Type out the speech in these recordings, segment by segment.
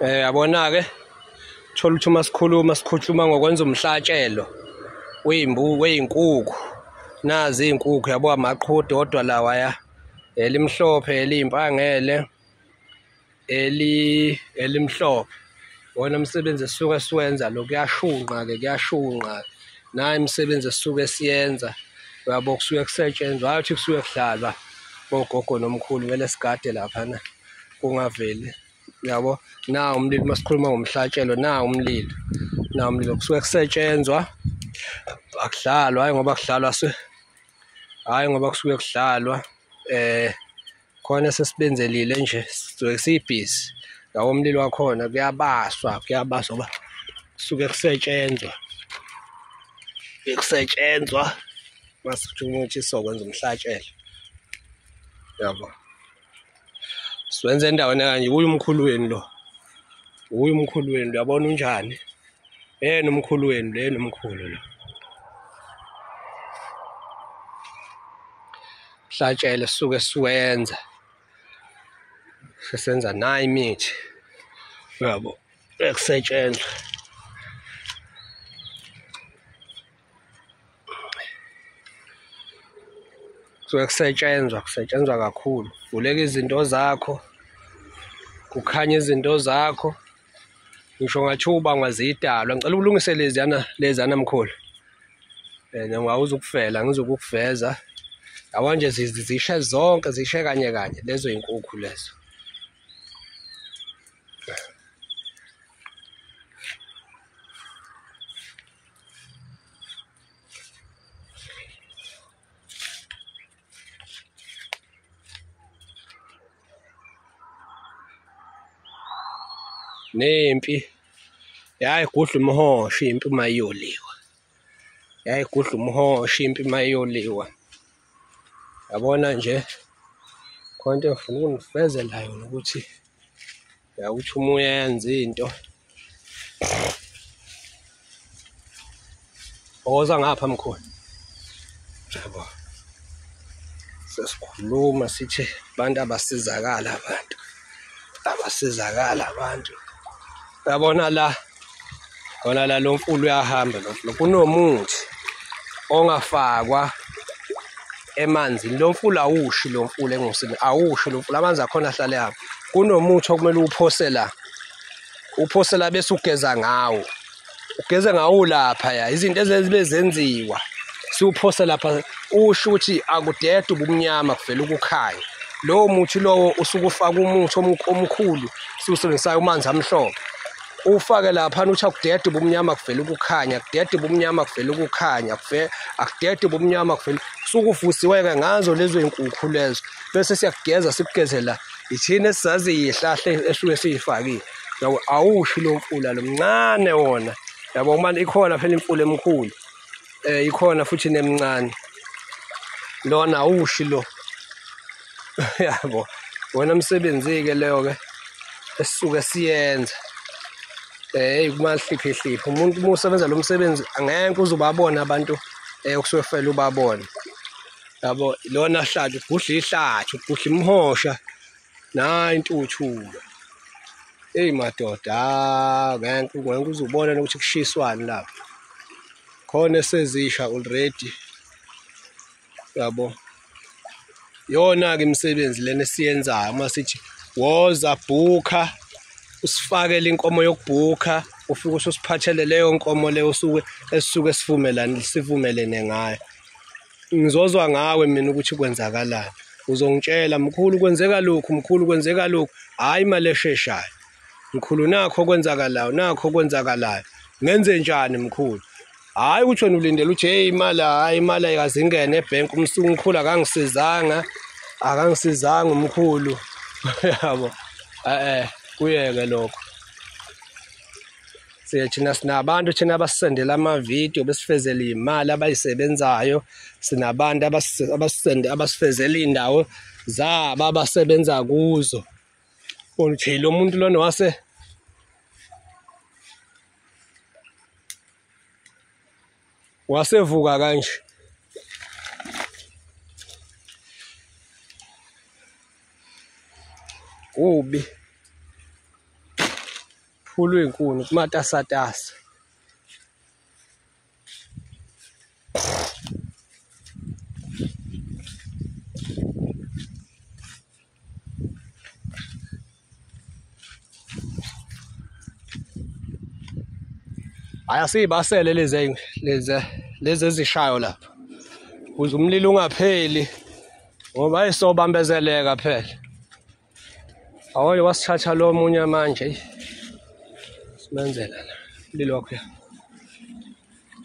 Yabona-ke thola ukuthi uma sikhuluma sikhuluma ngokwenza umhlatshelo wey'nkukhu. Nazi iy'nkukhu yabo, amaqhude odwa lawa ya, elimhlophe, eliyimpangele, elimhlophe. Wona umsebenzi esisuke siwenza lo, kuyashunqa-ke, kuyashunqa. Nayi imisebenzi esisuke siyenza, uyabo, kusuke kusetshenzwa, hhayi ukuthi kusuke kudlalwa bogogo nomkhulu, kumele sigade laphana kungaveli. Yabo, na umlilo, uma sikhuluma ngomhlatshelo, na umlilo, na umlilo, kusuke kusetshenzwa, akudlalwa. Hhayi ngoba kudlalwa, hhayi ngoba kusuke kudlalwa. Khona sesibenzelile nje, sisuke sibhizi. Yabo, umlilo wakhona kuyabaswa, kuyabaswa ngoba kusuke kusetshenzwa, kusetshenzwa masithi ukuthi sizokwenza umhlatshelo. Yabo, siwenza endaweni kanje. Uyu umkhulu wenu lo, uyu umkhulu wenu, uyabona unjani? Yena umkhulu wenu, lena umkhulu lo. Mhlatshelo sisuke siwenza, sesenza nayi imithi, uyabo, ekusetshenzwa. Kusuke kusetshenzwa, kusetshenzwa kakhulu. Vuleka izinto zakho, kukhanya izinto zakho, ngisho ngathi ubangwa zidalwa. Ngicela ukulungise leziyana, leziyana mkhulu. Ngawuzukufela, ngizokukuveza. Yabo nje zishe zonke, zishe kanye kanye lezo yinkukhu lezo. Nempi yayigudla umhosha impi uma iyoliwa, yayigudla umhosha impi uma iyoliwa. Yabona nje khona into engifuna ukunivezela yona, ukuthi yakuthi uma uyenza into, woza ngapha mkhulu. Yabo, sesikhuluma sithi abantu abasizakala, abantu abasizakala abantu. Uyabona la, yona la, lo mfula uyahamba lo mfula. Kunomuthi ongafakwa emanzini. Lo mfula awushi, lo mfula engusini awushi lo mfula, amanzi akhona ahlale apha. Kunomuthi okumele uwuphose la, uphose la bese ugeza ngawo, ugeze ngawo lapha ya izinto ezibe zenziwa, siwuphose lapha, usho ukuthi akudede ubumnyama, kuvela ukukhanya. Lowo muthi lowo usuke ufaka umuthi omkhulu siwusebenzisayo, amanzi amhlophe, ufake lapha uthi akudede ubumnyama, kuvela ukukhanya, kudede ubumnyama, kuvela ukukhanya, akudede ubumnyama, kuvela. Usuke uvusiwe-ke ngazo lezo y'nkukhu lezo, bese siyakugeza, sikugezela ithina esizazi yihlahle esuke siyifakile. Yabo, awushi lo mfula lo mncane wona. Yabo, manje ikhona phela imfula emkhulu, ikhona futhi nemncane. Lona awushi lo. Yabo, wona umsebenzi-ke leyo-ke esisuke siyenza. Hey, kumahliphihliphi umuntu uma usebenza lo msebenzi angeke uze ubabone abantu okusuke kufanele ubabone. Yabo, lona hlathi ugudla ihlathi, ugudla imhosha, nayi intuthulo. Eyi madoda, ngeke uze ubone ukuthi kushiswani lapha. Khona esezisha already. Yabo, yona-ke imisebenzi lena esiyenzayo uma sithi woza bhukha, usifakele inkomo yokubhukha, ufike ususiphathele leyo nkomo leyo usuke esisuke sivumelane sivumelene ngayo. Ngizozwa ngawe mina ukuthi kwenzakalani. Uzongitshela mkhulu kwenzeka lokhu, mkhulu kwenzeka lokhu. Hhayi imali esheshayo mkhulu, nakho kwenzakalayo, nakho kwenzakalayo, ngenze njani mkhulu? Hhayi ukuthi wena ulindele ukuthi hey imali, hhayi imali ayikaze ingene ebhenki, umkhulu akangisizanga, akangisizanga umkhulu. Yabo, kuyeke lokho. Thina sinabantu thina abasisendela amavidiyo besifezela imali abayisebenzayo, sinabantu abasifezela iy'ndawo zabo abasebenza kuzo. Uthi lo muntu lona wase wasevuka kanje. Kubi. Kakhulu iy'nkuni kumatasatasa. Hhayi asiy'basele lezi lezi ezishayo lapha ukuze umlilo ungapheli ngoba ayisobambezeleka phela. Awonye wasithatha lo munye manje simenzela la umlilo wakho.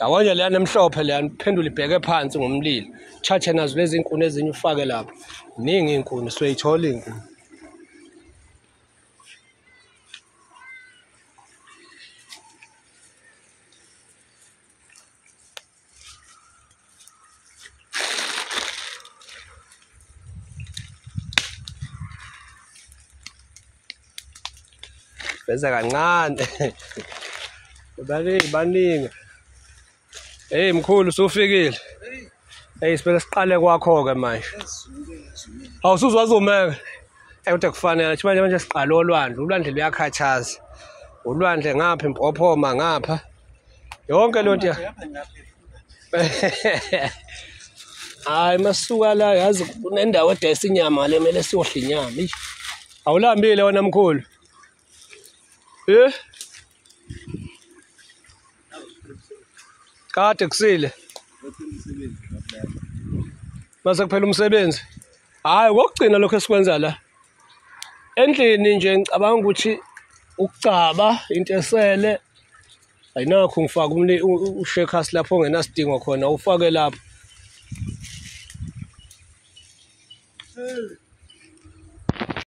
Yabona leyana emhlophe leyana phendula ibheke phansi ngomlilo. Thathe nazo lezi inkuni ezinye ufake lapho. Ningi inkuni soyithola inkuni. Bese kancane. Baningi baningi. Hey mkhulu usufikile. Hey sibeke siqale kwakho ke manje. Awusuzwazi umeke. Kodwa kufanele manje manje siqale olwandle, ulwandle luyakhathaza. Ulwandle ngapha impophoma ngapha. Yonke lonto. Hayi masuka la yazi kunendawo edayisa inyama le mele siyodla inyama. Awulambile wena mkhulu? Eh? Kade kusile. Mase kuphela umsebenzi. Hayi kokugcina lokho esikwenza la. Endlini nje ngicabanga ukuthi ukucaba into esele ayinakho ngifaka ushekers lapho ongenasidingo khona ufake lapho.